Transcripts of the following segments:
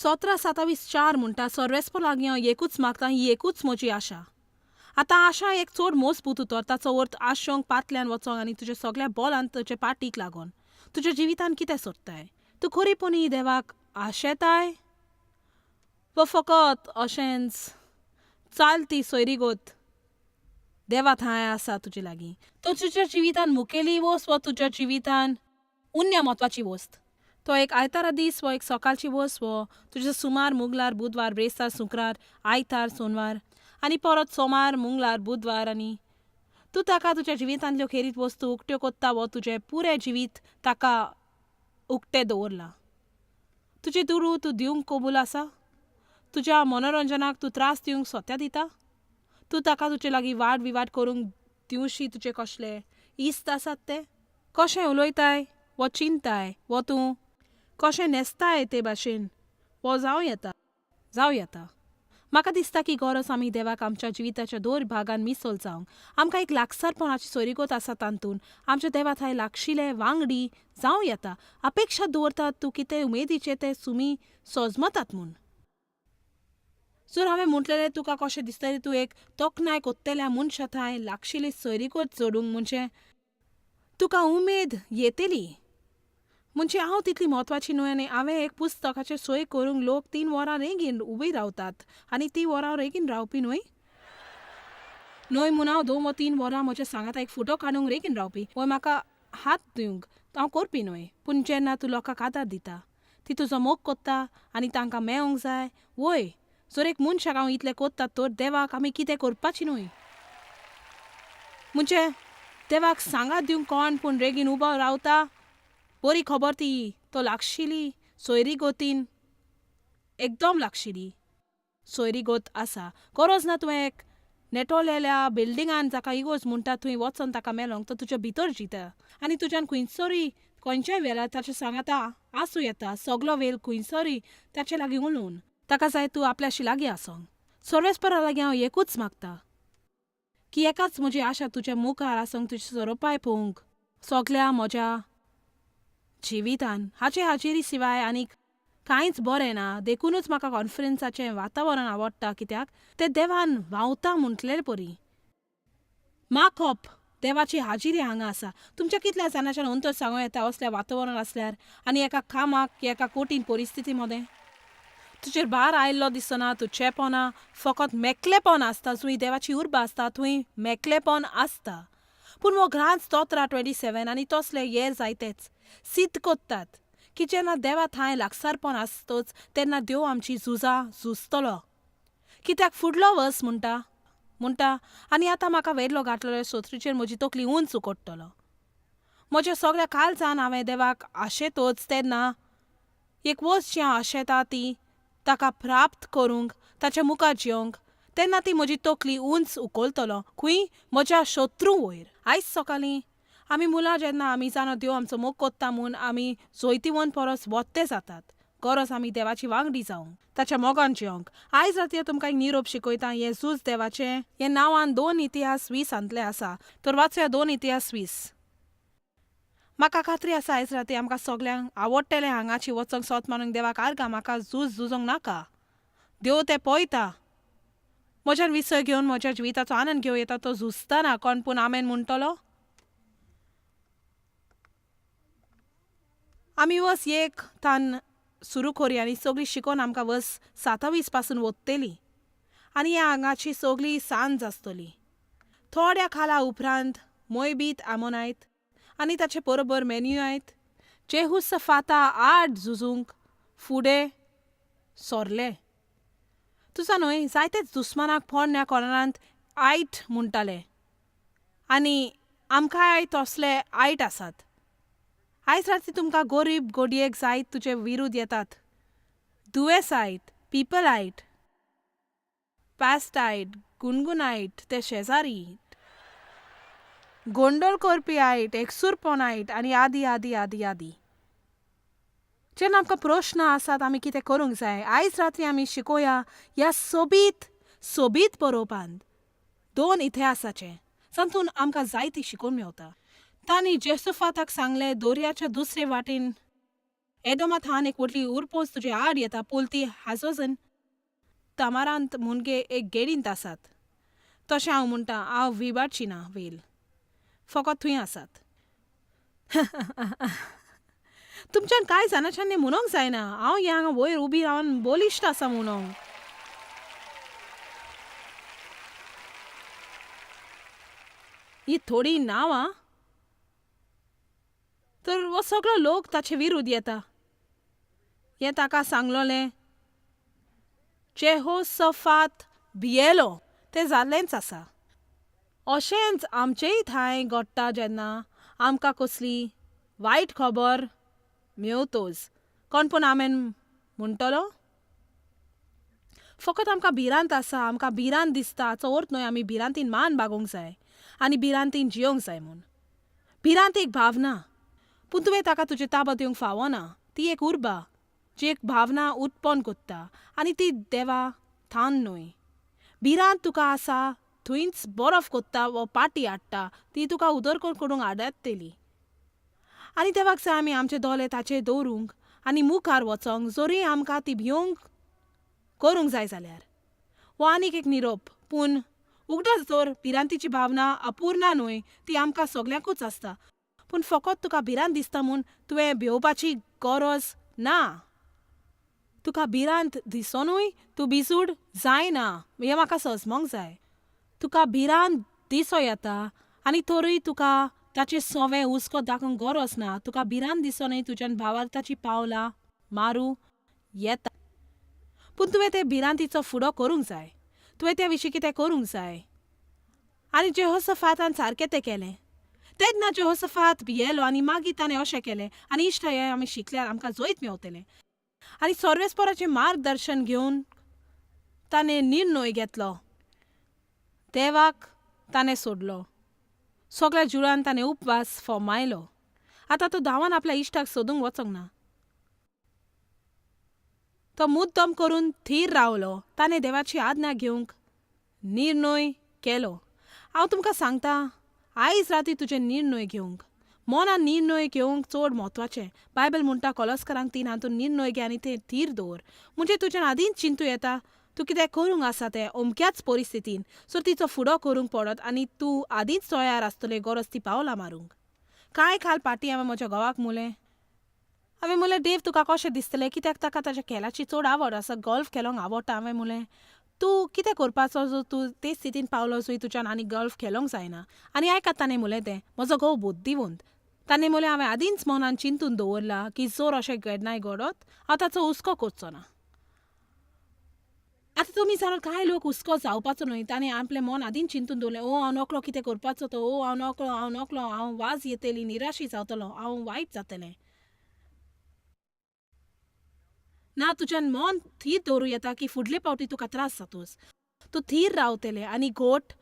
सतरा सत्तावीस चार म्हणटा, सर्वेस्पर लागीं हांव एकूच मागता, ही एकूच म्हजी आशा. आतां आशा एक चड मजबूत उतर. ताचो अर्थ आशोंक पातल्यान वचोंक आनी तुज्या सगळ्या बोलान तुजे पाटीक लागोन. तुज्या जिवितान कितें सोदताय तूं? खरीपणी देवाक आशेताय वो फकत अशेंच चालती सोयरीगत देवा थंय आसा तुजे लागीं? तो तुज्या जिवितान मुखेली वस्त वा तुज्या जिवितान उण्या म्हत्वाची वस्त? तो एक आयतारा दीस वो एक सकाळची वस्त वो तुज्या सुमार, मुगलार, बुधवार, ब्रेस्तार, शुक्रार, आयतार, सोनवार आनी परत सोमार, मुंगलार, बुधवार आनी तूं ताका तुज्या जिवितांतल्यो खेरीत वस्तू उक्त्यो कोत्ता वो तुजें पुरें जिवीत ताका उक्तें दवरलां? तुजे दुडू तूं दिवंक कबूल आसा? तुज्या मनोरंजनाक तूं त्रास दिवंक सोत्या दिता? तूं ताका तुजे लागीं वाद विवाद करूंक दिवशी? तुजे कसले इश्ट आसात ते? कशें उलयताय वो चिंताय वो तूं कशें न्हेसताय ते भाशेन वो जावं येता, जावं येता. म्हाका दिसता की गरज आमी देवाक आमच्या जिविताच्या दर भागान मिसल जावंक. आमकां एक लागसारपणाची सोयरीगत आसा तातूंत आमच्या देवा थंय लागशिले वांगडी जावं येता. अपेक्षा दवरतात तूं कितें उमेदीचें तें सुमी सोजमतात म्हूण. जर हांवें म्हटलेलें, तुका कशें दिसतलें तूं एक तोखणाय कोत्तेल्या मनशा थंय लागशिल्ली सोयरीगत जोडूंक? म्हणजे तुका उमेद येतली. म्हणजे हांव तितली म्हत्वाची न्हय आनी हांवें एक पुस्तकाचेर सय करूंक लोक 3 वरां रेगीन उबी रावतात आनी ती वरां रेगीन रावपी न्हय न्हय म्हूण हांव 2 वा 3 वरां म्हज्या सांगाता एक फोटो काडूंक रेगीन रावपी वो म्हाका हात दिवंक हांव करपी न्हय. पूण जेन्ना तूं लोकांक आदार दिता, ती तुजो मोग कोत्ता आनी तांकां मेळोंक जाय. वय, जर एक मनशाक हांव इतलें कोत्ता तर देवाक आमी कितें करपाची न्हय? म्हणजे देवाक सांगात दिवंक कोण पूण रेगीन उबो रावता, बरी खबर ती. तो लागशिली सोयरी गोतीन, एकदम लागशिली सोयरीगत आसा. गरज ना तुवें एक नेटोलेल्या बिल्डिंगान, जाका इगोर्ज म्हणटा, थंय वचोन ताका मेलोंक. तो तुज्या भितर जिता आनी तुज्यान खंयसरूय खंयच्याय वेळार ताच्या सांगाता आसूं येता. सगलो वेळ खंयसरूय ताचे लागीं उलोवन. ताका जाय तूं आपल्याशी लागीं आसोंक. सर्वेस्परा लागीं हांव एकूच मागता की एकाच म्हजी आशा, तुज्या मुखार आसूंक, तुजी सोरोपाय पळोवंक सगल्या म्हज्या जिवितान. हाचे हाजेरी शिवाय आनीक कांयच बरें ना. देखूनच म्हाका कॉन्फरन्साचें वातावरण आवडटा, कित्याक तें देवान व्हांवता म्हटलेले परी माखप. देवाची हाजिरी हांगा आसा. तुमच्या कितल्या जाणांच्यान अंतर सांगू येता असलें वातावरण आसल्यार आनी एका कामाक एका कठीण परिस्थिती मदें तुजेर भार आयिल्लो दिसना, तूं चेपोना, फकत मेकलेपण आसता. जंय देवाची उर्बा आसता थंय मेकलेपण आसता. पूण हो ग्रांत स्तोत्रा 27 आनी तसले हेर जायतेच सिद्ध कोत्तात की जेन्ना देवा थंय लागसारपण आसतच तेन्ना देव आमची झुजां झुजतलो. कित्याक फुडलो वर्स म्हणटा म्हणटा आनी आतां म्हाका वेदलो घातलेलो सोत्रीचेर म्हजी तकली उंच उकडटलो. म्हज्या सगळ्या काळजान हांवें देवाक आशेतोच तेन्ना एक वस्त जी हांव आशेता ती ताका प्राप्त करूंक, ताच्या मुखार जेवंक, तेन्ना ती म्हजी तकली उंच उखलतलो. खंय? म्हज्या शत्रू वयर. आयज सकाळीं आमी मुलां जेन्ना आमी जाणा देव आमचो मोग कोत्ता म्हूण, आमी जैतिवंत परस वत्ते जातात. गरज आमी देवाची वांगडी जावंक, ताच्या मोगान जियोंक. आयज राती तुमकां एक निरोप शिकयता. हें झूज देवाचें हें नांवान 2 इतिहास 20 आसा. तर वाचया 2 इतिहास 20. म्हाका खात्री आसा, आयज राती आमकां सगल्यांक आवडटलें हांगाची वचोंक. सोत मानूंक देवाक आर्गां. म्हाका झूज झुजोंक नाका, देव तें पळयता. म्हज्यान विसय घेवन म्हज्या जिविताचो आनंद घेवं येता तो झुजतना. कोण पूण आमेन म्हणटलो? आमी वस एक तान सुरू करुया आनी सगळी शिकोवन आमकां वस 27 पासून वत्तली आनी ह्या हांगाची सगळी सांज आसतली. थोड्या काळा उपरांत मोयबीत आमोनायत आनी ताचे बरोबर मेन्यूआयत जेहुसफाता आड झुजूंक फुडें सरले. तुजा न्हय, जायतेच दुस्मानाक पोरण्या कोरानांत आयट म्हणटाले आनी आमकांय तसले आयट आसात. आयज राती तुमकां गरीब गोडयेक जायत तुजे विरुद्ध येतात. दुयेंस आयत, पिपल आयट, पास्ट आयट, गुणगुणायट, ते शेजारी गोंडोल करपी आयट, एकसूरपण आयट आनी आदी आदी आदी आदी. जेन्ना आमकां प्रश्न आसात आमी कितें करूंक जाय, आयज राती आमी शिकोया ह्या सोबीत सोबीत बरोवपांत 2 इतिहासाचें, तातूंत आमकां जायती शिकोवन मेवता. तांणी जेसुफाताक सांगलें, दर्याच्या दुसरे वाटेन एदोमा थावन एक व्हडली उरपोस तुजे आड येता पूल ती हाजोजन तमारांत मुनगे एक गेडींत आसात. तशें हांव म्हणटा, हांव विबाडची ना वेल. फकत थंय आसात. तुमच्यान कांय जाणाच्यान म्हणूंक जायना हांव ह्या हांगा वयर उबी रावन बलिश्ट आसा म्हणूंक. ही थोडीं नांवां तर हो सगळो लोक ताचे विरुद्ध येता. हें ताका सांगलोलें जेहोसफात भियेलो तें जाल्लेंच आसा. अशेंच आमचेय थांय घडटा जेन्ना आमकां कसली वायट खबर मेवतोच. कोण पूण आमेन म्हणटलो? फकत आमकां भिरांत आसा, आमकां भिरांत दिसता हाचो अर्थ न्हय आमी भिरांतीन मान बागोवंक जाय आनी भिरांतीन जियोंक जाय म्हूण. भिरांत एक भावना, पूण तुवें ताका तुजे ताबो दिवंक फावना. ती एक उर्बा जी एक भावना उत्पन्न करता आनी ती देवा थान न्हय. भिरांत तुका आसा थंयच बरफ कोत्ता वो पाटी हाडटा, ती तुका उदरगत करूंक आडायतली. आनी देवाक जाय आमी आमचे दोळे ताचेर दवरूंक आनी मुखार वचोंक जरी आमकां ती भियोंक करूंक जाय जाल्यार. हो आनीक एक निरोप. पूण उगडास दवर, भिरांतीची भावना अपूर्ण न्हय, ती आमकां सगल्यांकूच आसता. पूण फकत तुका भिरांत दिसता म्हूण तुवें भिवपाची गरज ना. तुका भिरांत दिसोनूय तूं भिजूड जायना हें म्हाका सजमोंक जाय. तुका भिरांत दिसो येता आनी तरूय तुका ताचें सवें हुस्को दाखोवंक गरज ना. तुका भिरांत दिसोनूय तुज्यान भावार्थाची पावलां मारूं येता. पूण तुवें ते भिरांतीचो फुडो करूंक जाय. तुवें त्या विशीं कितें करूंक जाय. आनी जेहोसफातान सारकें तें केलें. तेन्ना जेहोसफात भियेलो आनी मागीर ताणें अशें केलें. आनी इश्ट हें आमी शिकल्यार आमकां जैत मेवतलें. आनी सर्वेस्पराचें मार्गदर्शन घेवन ताणें निर्णय घेतलो. देवाक ताणें सोडलो. सगळ्या जुळान ताणें उपवास फर्मायलो. आतां तो धांवन आपल्या इश्टाक सोदूंक वचोंक ना. तो मुद्दम करून थीर रावलो. ताणें देवाची आज्ञा घेवंक निर्णय केलो. हांव तुमकां सांगता, आयज राती तुजें निर्णय घेवंक, मनान निर्णय घेवंक चड म्हत्वाचें. बायबल म्हणटा कोलस्करांक 3 हातून निर्णय घे आनी तें थीर दवर. म्हणजे तुज्यान आदींच चिंतू येता तूं कितें करूंक आसा तें अमक्याच परिस्थितीन. सो तिचो फुडो करूंक पडत आनी तूं आदींच तयार आसतलें गरज ती पावलां मारूंक. कांय काल फाटीं हांवें म्हज्या घोवाक म्हणलें, हांवें म्हणलें, देव तुका कशें दिसतलें कित्याक ताका ताच्या खेळाची चड आवड आसा, गोल्फ खेळोंक आवडटा. हांवें म्हणलें, तूं कितें करपाचो जो तूं ते स्थितीन पावलो जंय तुज्यान आनी गोल्फ खेळोंक जायना. आनी आयकात ताणें म्हणलें तें, म्हजो घोव बुद्धिवंत. ताणें म्हणलें, हांवें आदींच मनान चिंतून दवरलां की जर अशें केन्नाय घडत हांव ताचो हुस्को करचो ना. आतां तुमी जाणात कांय लोक हुस्को जावपाचो न्हय. ताणें आपलें मन आदींच चिंतून दवरलें, ओ हांव नकळो कितें करपाचो तो, ओ हांव नकळो, हांव नकळो, हांव वाज येतली, निराशी जातलो, हांव वायट जातलें. ना, तुज्यान मन थीर दवरूं येता की फुडले फावटी तुका त्रास जातोच, तूं थीर रावतलें आनी घोट.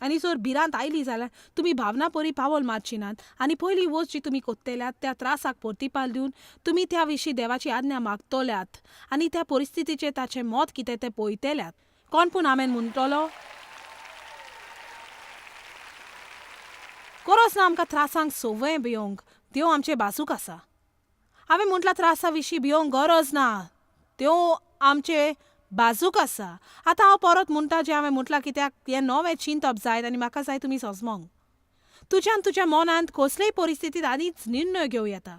आनी जर भिरांत आयली जाल्यार तुमी भावना परी पावल मारची नात आनी पयली वस्त जी तुमी कोत्तल्यात त्या त्रासाक प्रतिपाल दिवन तुमी त्या विशीं देवाची आज्ञा मागतल्यात आनी त्या परिस्थितीचेर ताचें मत कितें तें पळयतल्यात. कोण पूण आमेन म्हणटलो? गरज ना आमकां त्रासांक संवय भियोंक. देव आमचे बाजूक आसा. हांवें म्हटलां त्रासा विशीं भियोंक गरज ना, देव आमचे बाजूक आसा. आतां हांव परत म्हणटा जें हांवें म्हटलां, कित्याक हें नवें चिंतप जायत आनी म्हाका जाय तुमी सजमोंक. तुज्यान तुज्या मनांत कसलेय परिस्थितींत आदींच निर्णय घेवं येता.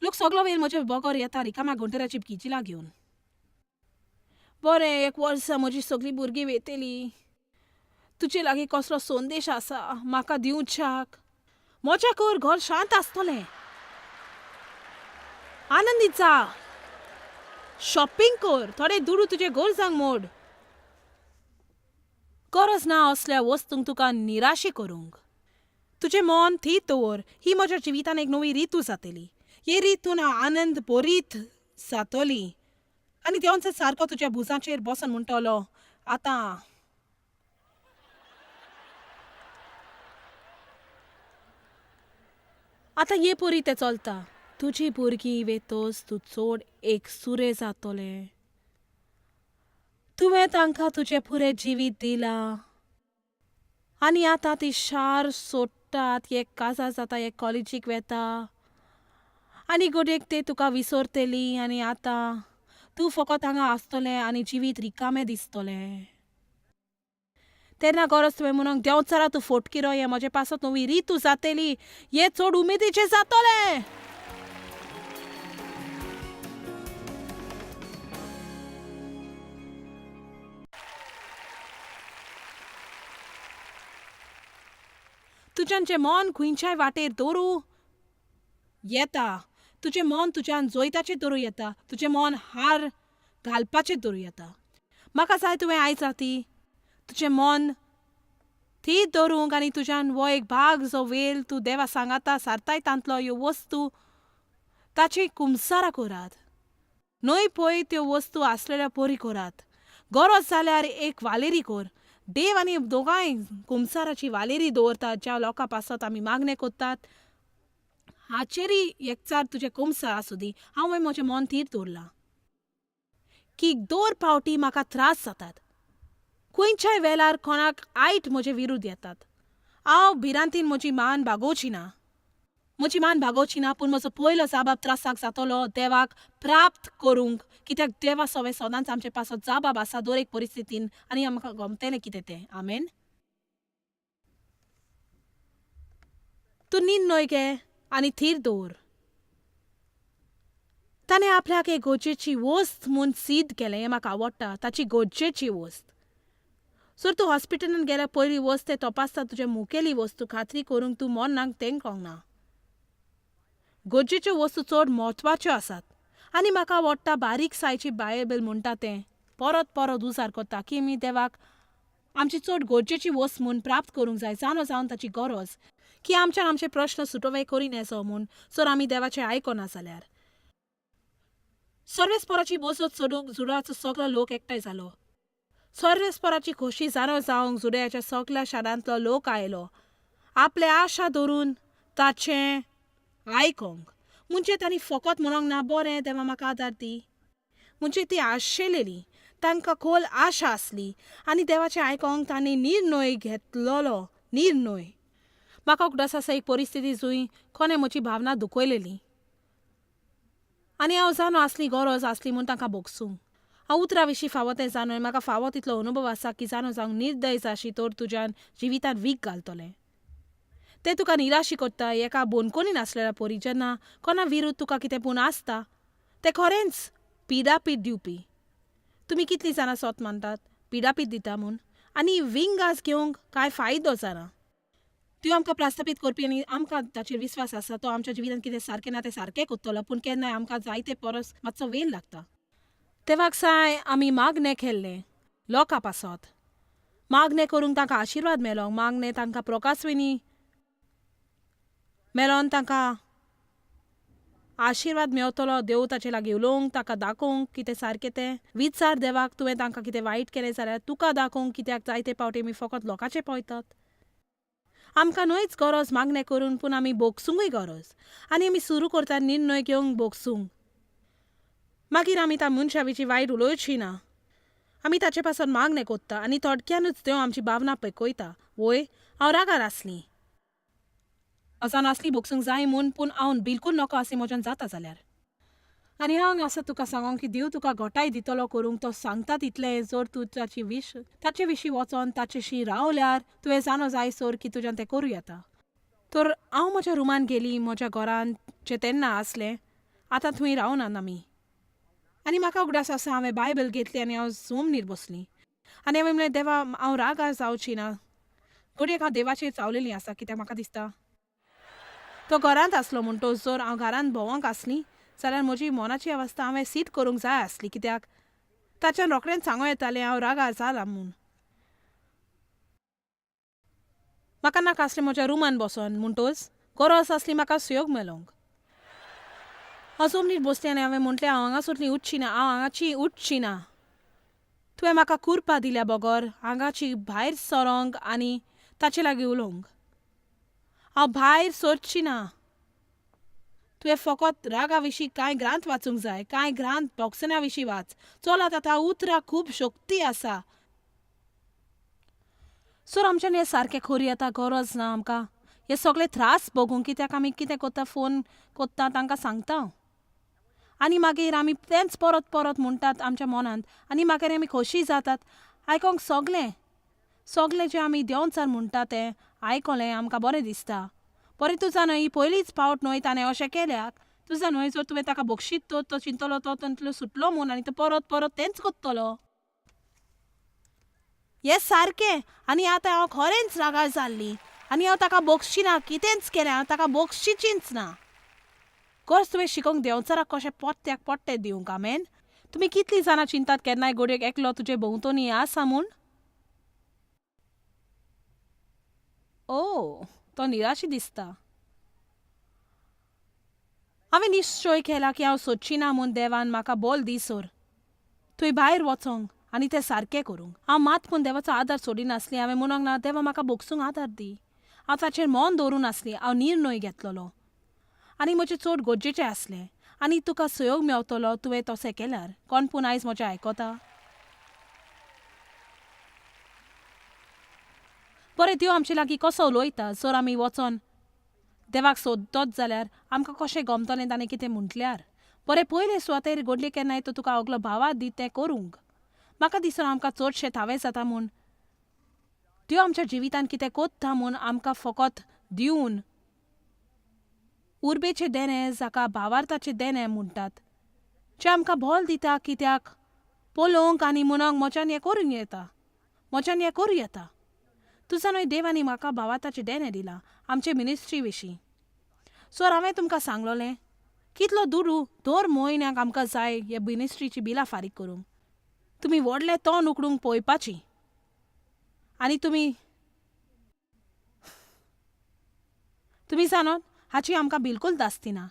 लोक सगलो वेळ म्हजे बगर येता रिकाम्या घोंटेराची किजिलां घेवन. बरें, एक वर्सा म्हजी सगळीं भुरगीं वेतलीं, तुजे लागीं कसलो संदेश आसा म्हाका दिवच्याक? मजा कर, घर शांत आसतलें, आनंदीत जा, शॉपिंग कर, थोडे दुडू तुजे गरजांक मोड. गरज ना असल्या वस्तूंक तुका निराशी करूंक. तुजें मन थीर दवर. ही म्हज्या जिवितान एक नवी रितू जातली. हे रितून हांव आनंद भरीत जातली आनी देवान सारको तुज्या भुजांचेर बसून म्हणटलो, आतां आतां हे परी तें चलता. तुजी भुरगीं वेतोच तूं चड एक सुरें जातलें. तुवें तांकां तुजें पुरें जिवीत दिलां आनी आतां ती शार सोडटात, एक काजार जाता, एक कॉलेजीक वेता आनी घडयेक ते तुका विसरतली आनी आतां तूं फकत हांगा आसतलें आनी जिवीत रिकामें दिसतलें. तेन्ना गरज तुवें म्हणूंक देंवचारा तूं फोटकिरो, हें म्हजें पासत नवी रितू जातली, हें चड उमेदीचें जातलें. तुज्यान जें मन खंयच्याय वाटेर दवरूं येता, तुजें मन तुज्यान जैताचें दवरूं येता, तुजें मन हार घालपाचें दवरूं येता. म्हाका जाय तुवें आयज राती तुजें मन थीर दवरूंक आनी तुज्यान हो एक भाग जो वेल तूं देवा सांगाता सारताय तांतलो ह्यो वस्तू ताची कुमसारां करात. न्हय पळय त्यो वस्तू आसलेल्या परी करात. गरज जाल्यार एक वालेरी कर. देव आनी दोगांय कुमसाराची वालेरी दवरतात ज्या लोकां पासत आमी मागणें करतात हाचेरय एकचार तुजें कुमसार आसूं दी. हांवें म्हजें मन थीर दवरलां की दर पावटी म्हाका त्रास जातात, खंयच्याय वेळार कोणाक आयट म्हजे विरुद्ध येतात. हांव भिरांतीन म्हजी मान बागोवची ना, म्हजी मान बागोवची ना, पूण म्हजो पयलो जाबाब त्रासाक जातलो देवाक प्राप्त करूंक, कित्याक देवा सवें सदांच आमचे पासत जाबाब आसा दर एक परिस्थितीन आनी आमकां गमतलें कितें तें. आमेन. तूं निर्णय घे आनी थीर दवर. ताणें आपल्याक एक गरजेची वस्त म्हूण सिद्ध केलें, हें म्हाका आवडटा, ताची गरजेची वस्त. सर तूं हॉस्पिटलांत गेल्यार पयली वस्त ते तपासता तुजे मुखेली वस्तू, खात्री करूंक तूं मरणाक तेंकोंक ना. गरजेच्यो वस्तू चड म्हत्वाच्यो आसात आनी म्हाका आवडटा बारीक सायची बायबल म्हणटा तें परत परत उजार करता की आमी देवाक आमची चड गरजेची वस्त म्हूण प्राप्त करूंक जाय, जाणो जावन ताची गरज की आमच्यान आमचे प्रश्न सुटोवे करी नेसो म्हूण सर आमी देवाचें आयकना जाल्यार. सर्वेस्पराची मजत सोडूंक जुडाचो सगलो लोक एकठांय जालो. सर्वेस्पराची खोशी जाणो जावंक जुड्याच्या सगल्या शारांतलो लोक आयलो आपले आशा धरून ताचें आयकोंक. म्हणजे तांणी फकत म्हणोंक ना बरें देवा म्हाका आदार दी, म्हणजे ती आशेलेली, तांकां खोल आशा आसली आनी देवाचें आयकोंक तांणी निर्णय घेतलेलो. निर्णय. म्हाका उगडास आसा एक परिस्थिती जंय कोणें म्हजी भावना दुखयलेली आनी हांव जाणो आसली गरज आसली म्हूण तांकां भोगसूंक. हांव उतरां विशीं फावो तें जाणो, म्हाका फावो तितलो अनुभव आसा की जाणो जावंक निर्दय जाशी तर तुज्यान जिवितांत वीख घालतलें. तें तुका निराशी करता एका बोनकोनी नासलेल्या परी, जेन्ना कोणा विरुद्ध तुका कितें पूण आसता तें खरेंच पिडापीड दिवपी. तुमी कितलीं जाणां सोत मानतात पिडापीड दिता म्हूण आनी विंगास घेवंक कांय फायदो जाना. त्यो आमकां प्रस्थापीत करपी आनी आमकां ताचेर विस्वास आसा तो आमच्या जिवितांत कितें सारकें ना तें सारकें करतलो, पूण केन्नाय आमकां जायते परस मातसो वेळ लागता. तेवाक साय आमी मागणें केल्लें लोकां पासत, मागणें करूंक तांकां आशिर्वाद मेलो, मागणें तांकां प्रकाशविनी मेलोन तांकां आशिर्वाद मेवतलो, देव ताचे लागीं उलोवंक, ताका दाखोवंक कितें सारकें तें. विचार देवाक तुवें तांकां कितें वायट केलें जाल्यार तुका दाखोवंक, कित्याक जायते पावटी आमी फकत लोकांचें पळयतात. आमकां न्हयच गरज मागणें करून, पूण आमी भोगसूंकय गरज आनी आमी सुरू करतात निर्णय घेवंक भोगसूंक. मागीर आमी त्या मनशा विशीं वायट उलोवची ना, आमी ताचे पासून मागणें करता आनी थोडक्यानूच देव आमची भावना पेकयता. वय हांव रागार आसली, अजान आसली भोगसूंक जाय म्हूण, पूण हांव बिलकूल नको आसली म्हज्यान जाता जाल्यार. आनी हांव आसा तुका सांगोंक की देव तुका घोटाय दितलो करूंक, तो सांगता तितलें जर तूं ताची विश ताचे विशीं वचोन ताचेशी रावल्यार तुवें जाणो जाय सर की तुज्यान तें करूं येता. तर हांव म्हज्या रुमान गेली, म्हज्या घरान जें तेन्ना आसलें, आतां थंय रावनात आमी. आनी म्हाका उगडास आसा हांवें बायबल घेतली आनी हांव जमनीर बसली आनी हांवें म्हणलें, देवा हांव रागार जावची ना, घडयेक हांव देवाचेर चावलेली आसा कित्याक म्हाका दिसता तो घरांत आसलो म्हूण. तो जर हांव घरांत भोंवंक आसली जाल्यार म्हजी मनाची अवस्था हांवें सीत करूंक जाय आसली, कित्याक ताच्यान रोखडेंच सांगूं येतालें हांव रागार जाला म्हूण. म्हाका नाका आसलें म्हज्या रुमान बसोन, म्हणटच गरज आसली म्हाका सुयोग मेलोंक. हांव जमनीर बसलें आनी हांवें म्हटलें, हांव हांगासरली उठची ना, हांव हांगाची उठची ना, तुवें म्हाका कुरपा दिल्या बगर हांगाची भायर सरोंक आनी ताचे लागीं उलोवंक. हांव भायर सरची ना. तुवें फकत रागा विशीं कांय ग्रांथ वाचूंक जाय, कांय ग्रांथ भोगसण्या विशीं वाच. चलात आतां उतरां खूब शक्ती आसा. सर आमच्यान हें सारकें खरी येता, गरज ना आमकां हे सगळे त्रास भोगूंक कित्याक आमी कितें कोत्ता, फोन कोत्ता तांकां सांगता हांव. आनी मागीर आमी तेंच परत परत म्हणटात आमच्या मनांत आनी मागीर आमी खोशी जातात आयकोंक सगलें सगलें जें आमी देंवचार म्हणटा तें आयकलें आमकां बरें दिसता. बरें तुजा न्हय ही पयलीच फावट न्हय ताणें अशें केल्याक. तुजा न्हय जर तुवें ताका बक्षीत तर तो चिंतलो तो तातूंतलो सुटलो म्हूण आनी तो परत परत तेंच कोत्तलो. हें सारकें. आनी आतां हांव खरेंच रागार जाल्ली आनी हांव ताका बक्षिना, कितेंच केलें हांव ताका बक्षिचीच ना. कोर्स तुवें शिकोवंक देंवचाराक कशें पोट्ट्याक पोट्टें दिवंक. आमेन. तुमी कितलीं जाणां चिंतात केन्नाय घडयेक एकलो तुजे भोंवतणी आसा म्हूण? ओ, तो निराशी दिसता. हांवें निश्चय केला की हांव सोदची ना म्हूण देवान म्हाका बोल दिसर थंय भायर वचोंक आनी तें सारकें करूंक. हांव मात पूण देवाचो आदार सोडिनासली. हांवें म्हणूंक ना, देवा म्हाका भोगसूंक आदार दी. हांव ताचेर मन दवरून आसली. हांव निर्णय घेतलेलो आनी म्हजें चड गरजेचें आसलें आनी तुका सहयोग मेवतलो तुवें तशें केल्यार. कोण पूण आयज म्हजें आयकता? बरें, देव आमचे लागीं कसो उलयता? जर आमी वचोन देवाक सोदतच जाल्यार आमकां कशें गमतलें ताणें कितें म्हटल्यार? बरें, पयले सुवातेर घडले केन्नाय तो तुका अगलो भावा दी तें करूंक. म्हाका दिसना आमकां चडशें थावें जाता म्हूण. देव आमच्या जिवितांत कितें कोत्ता म्हूण आमकां फकत दिवन उर्बेचें देणें, जाका भावार्थाचें देणें म्हणटात, जें आमकां बोल दिता कित्याक पळोवंक आनी म्हणूंक म्हज्यान हें करूंक येता, म्हज्यान हें करूं येता. तुजा न्हय देवांनी म्हाका भावार्थाचें देणें दिलां आमचे मिनिस्ट्री विशीं. सर हांवें तुमकां सांगलोलें कितलो दुडू दर म्हयन्याक आमकां जाय हे मिनिस्ट्रीची बिलां फारीक करूंक. तुमी व्हडलें तोंड उकडूंक पळोवपाची आनी तुमी तुमी जाणत हाची आमकां बिलकूल दास्ती ना.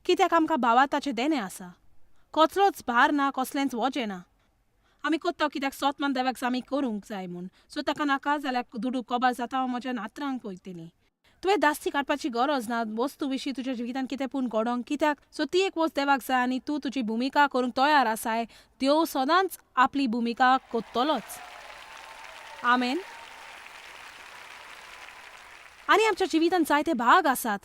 कित्याक आमकां भावार्थाचें देणें आसा. कसलोच भार ना, कसलेंच वजें ना. आमी कोत्ता कित्याक सोतमान देवाक आमी करूंक जाय म्हूण. सो ताका नाका जाल्यार दुडू कबार जाता, हांव म्हज्या नातरांक पळयतलीं. तुवें दास्ती काडपाची गरज ना वस्तू विशीं तुज्या जिवितांत कितें पूण घडोवंक. कित्याक सो ती एक वस्त देवाक जाय आनी तूं तुजी भुमिका करूंक तयार आसाय. देव सदांच आपली भुमिका कोत्तलोच. आमेन. आनी आमच्या जिवितांत जायते भाग आसात.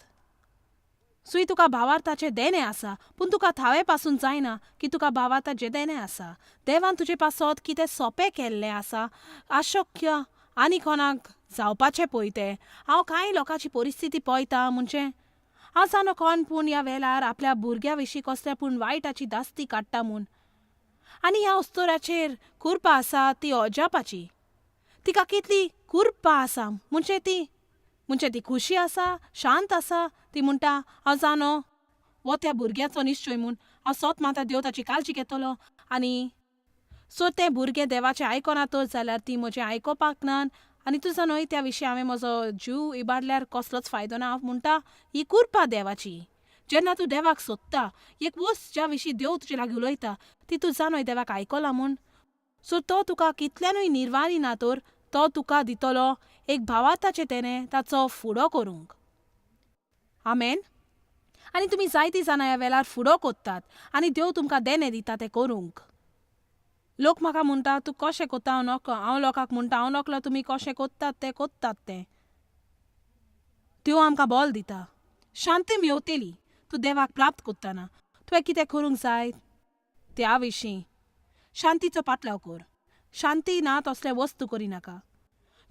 सुय तुका भावार्थाचें देणें आसा, पूण तुका थावें पासून जायना की तुका भावार्थाचें देणें आसा. देवान तुजे पासत कितें सोंपें केल्लें आसा, अशक्य आनी कोणाक जावपाचें पळय तें. हांव कांय लोकांची परिस्थिती पळयता म्हणजे हांव जाणा कोण पूण ह्या वेळार आपल्या भुरग्या विशीं कसल्या पूण वायटाची दास्ती काडटा म्हूण. आनी ह्या अस्तोराचेर कुर्पा आसा ती अजापाची. तिका कितली कुर्पा आसा म्हणजे ती खुशी आसा, शांत आसा. ती म्हणटा हांव जाणो हो त्या भुरग्याचो निश्चय म्हूण, हांव सोत माता देव ताची काळजी घेतलो. आनी सो तें भुरगें देवाचें आयकना तर जाल्यार ती म्हजें आयकोपाक ना आनी तुजो न्हय त्या विशीं हांवें म्हजो जीव इबाडल्यार कसलोच फायदो ना. हांव म्हणटा ही कुर्पा देवाची. जेन्ना तूं देवाक सोदता एक वस्त ज्या विशीं देव तुजे लागीं उलयता ती तूं जाणोय देवाक आयकला म्हूण. सो तो तुका कितल्यानूय निर्वाणी ना तर तो तुका दितलो एक भावार्थाचें तेणें ताचो फुडो करूंक. आमेन. आनी तुमी जायतीं जाणां ह्या वेळार फुडो कोत्तात आनी देव तुमकां देणें दिता तें करूंक. लोक म्हाका म्हणटा तूं कशें कोत्ता, हांव नकळो. हांव लोकांक म्हणटा हांव नकळो तुमी कशें कोत्तात तें कोत्तात तें. देव आमकां बोल दिता, शांती मेवतली तूं देवाक प्राप्त कोत्ताना. तुवें कितें करूंक जाय त्या विशीं शांतीचो पाटलाव कर. शांती ना तसले वस्तू करिनाका.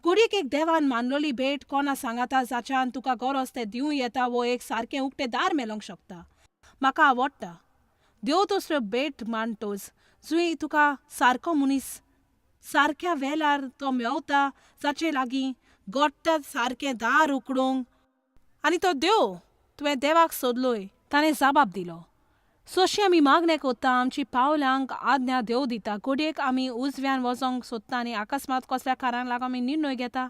घडयेक एक देवान मानलोली भेट कोणा सांगाता जाच्यान तुका गरज तें दिवं येता वो एक सारकें उक्तें दार मेलोंक शकता. म्हाका आवडटा देव तसल्यो भेट मांडटोच जुंय तुका सारको मनीस सारक्या वेळार तो मेवता जाचे लागीं गोडटा सारकें दार उकडूंक. आनी तो देव तुवें देवाक सोदलोय ताणें जबाब दिलो. सोशी आमी मागणें कोत्ता, आमची पावलांक आज्ञा देव दिता. घडयेक आमी उजव्यान वचोंक सोदता आनी अकस्मात कसल्या कारणाक लागून आमी निर्णय घेता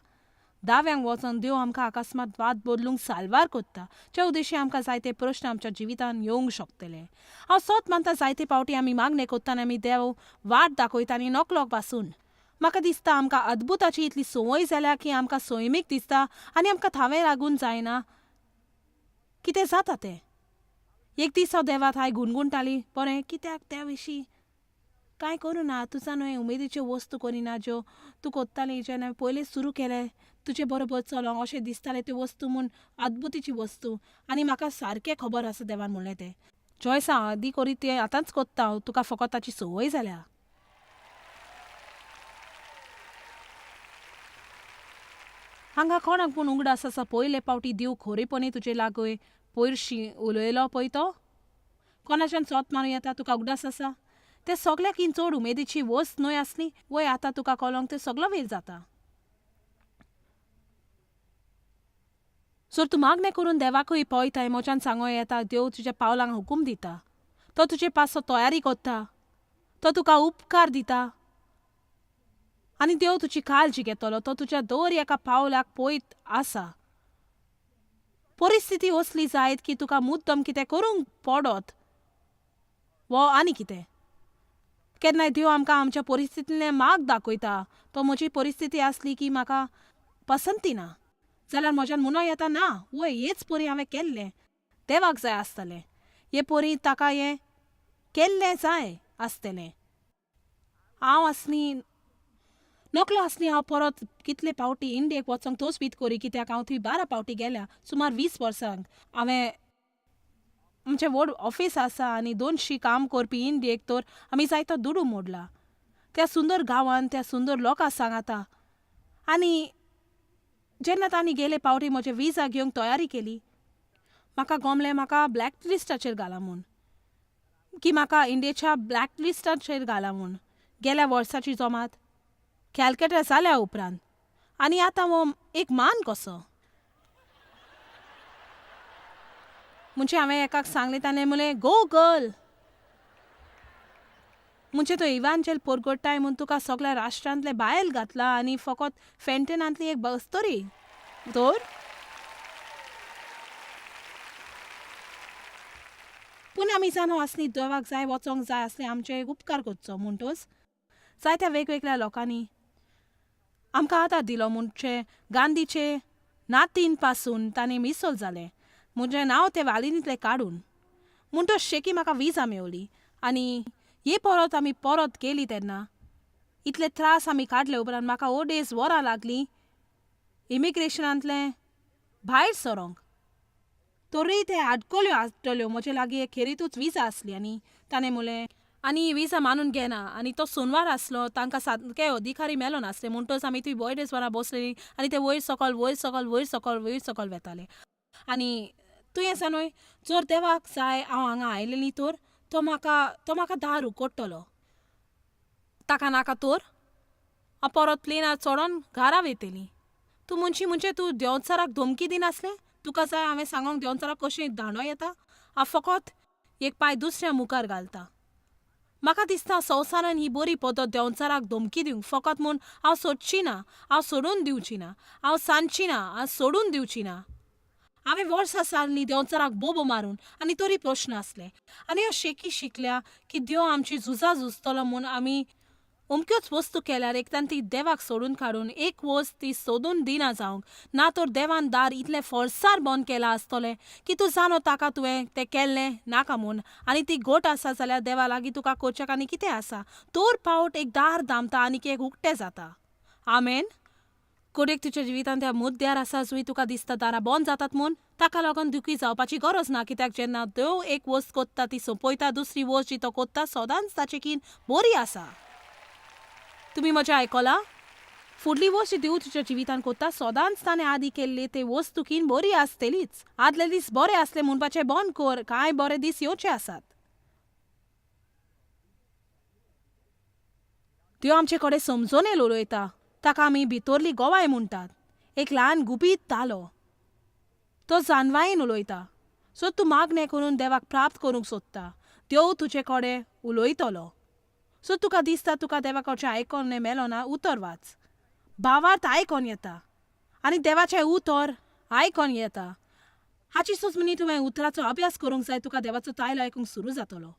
दाव्यांक वचोन. देव आमकां अकस्मात वाद बदलूंक साल्वार कोत्ता. ज्या उद्देशी आमकां जायते प्रश्न आमच्या जिवितांत येवंक शकतले. हांव सोत मानता जायते फावटी आमी मागणें कोत्ता आनी आमी देव वाट दाखयता आनी नकलोक पासून. म्हाका दिसता आमकां अद्भुताची इतली संवय जाल्या की आमकां सैमीक दिसता आनी आमकां थावें लागून जायना कितें जाता तें. एक दीस हांव देवा थाय गुणगुणटाली, बरें कित्याक त्या विशीं कांय करूं ना, तुजा न्हय उमेदीच्यो वस्तू करिना ज्यो तूं कोत्ताली जेन्ना पयलीं सुरू केलें तुजे बरोबर चलोंक अशें दिसतालें त्यो वस्तू म्हूण अद्भुतीची वस्तू. आनी म्हाका सारकें खबर आसा देवान म्हणलें तें. जॉयस, हांव आदीं करीत तें आतांच कोत्ता हांव, तुका फकत ताची संवय जाल्या. हांगा कोणाक पूण उगडास आसा पयले पावटी देव खरेपणी तुजे लागूय पयरशी उलयलो पळय तो? कोणाच्यान सोत मारूं येता तुका उगडास आसा? तें सगळ्याकीन चड उमेदीची वस्त न्हय आसली? वय आतां तुका कळोंक तें सगळो वेळ जाता. जर तूं मागणें करून देवाकूय पळयताय म्हज्यान सांगो येता देव तुज्या पावलांक हुकूम दिता, तो तुजे पासो तयारी करता, तो तुका उपकार दिता आनी देव तुजी काळजी घेतलो. तो तुज्या दर एका पावलाक पळयत आसा. परिस्थिती असली जायत की तुका मुद्दम कितें करूंक पडत वो आनी कितें. केन्नाय देव आमकां आमच्या परिस्थितींतलें मार्ग दाखयता. तो म्हजी परिस्थिती आसली की म्हाका पसंती ना जाल्यार म्हज्यान म्हणूं येता ना वय हेच परी हांवें केल्लें देवाक जाय आसतलें, हे परी ताका हें केल्लें जाय आसतलें. हांव आसली नकलो आसली हांव परत कितले पावटी इंडियेक वचोंक तोच बीत करी कित्याक हांव थंय 12 पावटी गेल्या सुमार 20 वर्सांक. हांवें आमचें व्हड ऑफीस आसा आनी 200 काम करपी इंडियेक तर आमी जायतो दुडू मोडला त्या सुंदर गांवांत त्या सुंदर लोकां सांगाता. आनी जेन्ना तांणी गेले पावटी म्हजे विजा घेवंक तयारी केली म्हाका गोमलें म्हाका ब्लॅक लिस्टाचेर घाला म्हूण, की म्हाका इंडियेच्या ब्लॅक लिस्टाचेर घाला म्हूण गेल्या वर्साची जमात कॅलकटा जाल्या उपरांत. आनी आतां हो एक मान कसो म्हणजे हांवें एकाक सांगलें ताणें म्हणलें गो गर्ल, म्हणजे तो इवांजेल पोरगोटाय म्हूण तुका सगळ्या राष्ट्रांतलें बायल घातला आनी फकत फेंटनांतली एक बस्तरी तर. पूण आमी जाणो आसली देवाक जाय वचोंक जाय आसलें आमचे उपकार करचो म्हणटच जायत्या वेगवेगळ्या लोकांनी आमकां आदार दिलो. म्हणजे गांधीचे नातीन पासून ताणें मिसल जालें म्हजें नांव ते वालिनींतलें काडून म्हणटच शेकी म्हाका विजा मेवली. आनी हे परत आमी परत गेली तेन्ना इतले त्रास आमी काडले उपरांत म्हाका 2.5 वरां लागलीं इमिग्रेशनांतलें भायर सरोंक. तरूय ते आडकल्यो आसतल्यो म्हजे लागीं एक खेरीतूच विजा आसली. आनी ताणें म्हणलें आनी विजा मानून घेना. आनी तो सोनवार आसलो, तांकां सामके अधिकारी मेलो नासले म्हणटच आमी थंय 2.5 वरां बसलेलीं आनी ते वयर सकल वयर सकल वयर सकल वयर सकल वेताले. आनी तूं आसा न्हय जर देवाक जाय हांव हांगा आयलेली तर तो म्हाका दार उकडटलो, ताका नाका तर हांव परत प्लेनार चडोन घरा वयतली. तूं म्हणशी म्हणजे तूं देंवचाराक धमकी दिनासलें? तुका जाय हांवें सांगोंक देंवचाराक कशें दांडो येता? हांव फकत एक पांय दुसऱ्या मुखार घालता. म्हाका दिसता संवसारान ही बरी पद्दत देंवचाराक धमकी दिवंक फकत म्हूण हांव सोदची ना, हांव सोडून दिवची ना, हांव सांजची ना, हांव सोडून दिवची ना. हांवें वर्सां सारलीं देंवचाराक बोबो मारून आनी तरी प्रश्न आसले. आनी हांव शेकी शिकल्या की देव आमची झुजां झुजतलो म्हूण आमी अमक्योच वस्तू केल्यार एकदां ती देवाक सोडून काडून एक वस्त ती सोदून दिना जावंक ना तर देवान दार इतलें फोर्सार बंद केलां आसतलें की तूं जाणो ताका तुवें तें केल्लें नाका म्हूण. आनी ती घट आसा जाल्यार देवा लागीं तुका करच्याक आनी कितें आसा तर पावट एक दार दामता आनी एक उक्तें जाता. आमेन. कोडेक तुज्या जिवितांत त्या मुद्द्यार आसा जुंय तुका दिसता दारां बंद जातात म्हूण ताका लागून दुखी जावपाची गरज ना कित्याक जेन्ना देव एक वस्त कोत्ता ती सोंपयता, दुसरी वस्त जी तो कोत्ता सदांच ताचे कीन बरी आसा. तुमी म्हजें आयकलां? फुडली वस्त जी देव तुज्या जिवितांत कोत्ता सदांच ताणें आदी केल्ली ते वस्तुकीन बरी आसतलीच. आदले दीस बरे आसले म्हणपाचें बंद कर, कांय बरे दीस येवचे आसात. देव आमचे कडेन समजोनेल उलयता, ताका आमी भितरली गोवाय म्हणटात. एक ल्हान गुपीत तालो तो जानवायेन उलयता. सो तूं मागणें करून देवाक प्राप्त करूंक सोदता, देव तुजे कडेन उलयतलो. सो तुका दिसता तुका देवा कडचें आयकोन मेलो ना, उतर वाच, भावार्थ आयकोन येता आनी देवाचें उतर आयकोन येता. हाची सोच तुवें उतराचो अभ्यास करूंक जाय, तुका देवाचो तायलो आयकूंक सुरू जातलो.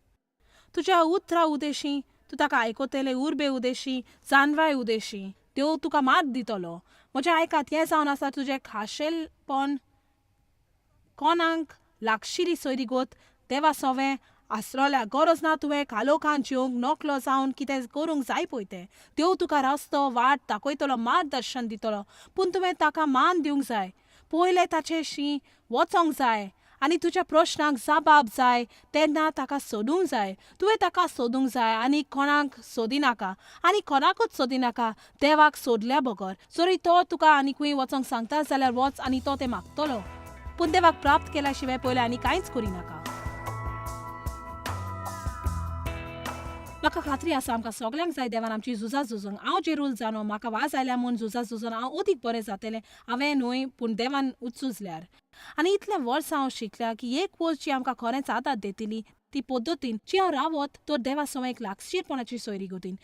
तुज्या उतरा उदेशी तूं ताका आयकतलें, उर्बे उदेशी, जानवाय उदेशी देव तुका मात दितलो. म्हजें आयकात, हें जावन आसा तुजें खाशेलपण कोणाक लागशिली सोयरीगत देवा सोवें आसलोल्या गरज ना तुवें कालोखान जेवंक नकलो जावन कितें करूंक जाय पळय तें. देव तुका रस्तो वाट दाखयतलो, मार्गदर्शन दितलो, पूण तुवें ताका मान दिवंक जाय. पयलें ताचे शी वचोंक जाय आनी तुज्या प्रश्नांक जबाब जाय तेन्ना ताका सोदूंक जाय. तुवें ताका सोदूंक जाय आनी कोणाक सोदिनाका आनी कोणाकूच सोदिनाका देवाक सोदल्या बगर. जरी तो तुका आनी खंय वचोंक सांगता जाल्यार वच आनी तो तें मागतलो, पूण देवाक प्राप्त केल्या शिवाय पयलें आनी कांयच करिनाका. म्हाका खात्री आसा आमकां सगल्यांक जाय देवान आमची झुजां झुजूंक. हांव जेरूल जाणो म्हाका वाज आयल्या म्हूण झुजां झुजून हांव अदीक बरें जातलें हांवें न्हय, पूण देवान उत्सुजल्यार. आनी इतलें वर्सां हांव शिकल्या की एक वस्त जी आमकां खरेंच आदार दितली ती पद्दतीन जी हांव रावत तर देवा सवय एक लागशीरपणाची सोयरी गतीन.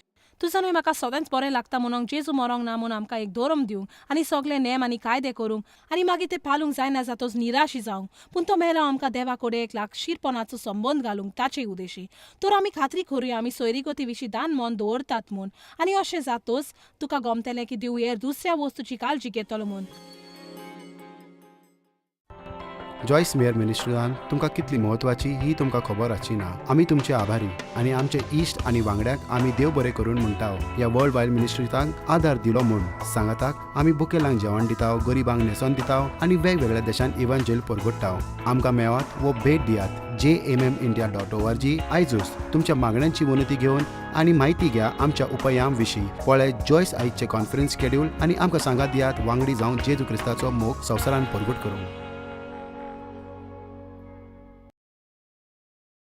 तुजा न्हय म्हाका सदांच बरें लागता म्हणून जेजू मरोंक ना म्हूण आमकां एक धर्म दिवंक आनी सगळे नेम आनी कायदे करूंक आनी मागीर ते पालूंक जायना जातच निराशी जावंक, पूण तो मेलो आमकां देवा कडेन एक लागशीरपणाचो संबंद घालूंक ताचे उदेशी. तर आमी खात्री करुया आमी सोयरीगती विशीं दान मन दवरतात म्हूण, आनी अशें जातच तुका गमतलें की देव हेर दुसऱ्या वस्तूची काळजी घेतलो म्हूण. जॉयस मेयर मिनिस्ट्रीन तुमकां कितली म्हत्वाची ही तुमकां खबर आसची ना. आमी तुमचे आभारी आनी आमचे इश्ट आनी वांगड्यांक आमी देव बरें करून म्हणटा ह्या वर्ल्ड वायड मिनिस्ट्रीतांक आदार दिलो म्हूण. सांगाताक आमी बुकेलांक जेवण दिता, गरिबांक न्हेसोन दिता आनी वेगवेगळ्या देशांत इव्हांजेल परगट्टा. आमकां मेळात वो भेट दियात jmmindia.org. आयजूच तुमच्या मागण्यांची विनंती घेवन आनी म्हायती घ्या आमच्या उपायां विशीं. पळय जॉयस आयजचें कॉन्फरन्स शेड्यूल आनी आमकां सांगात दियात वांगडी जावन जेजू क्रिस्ताचो मोग संवसारान परगट करूंक.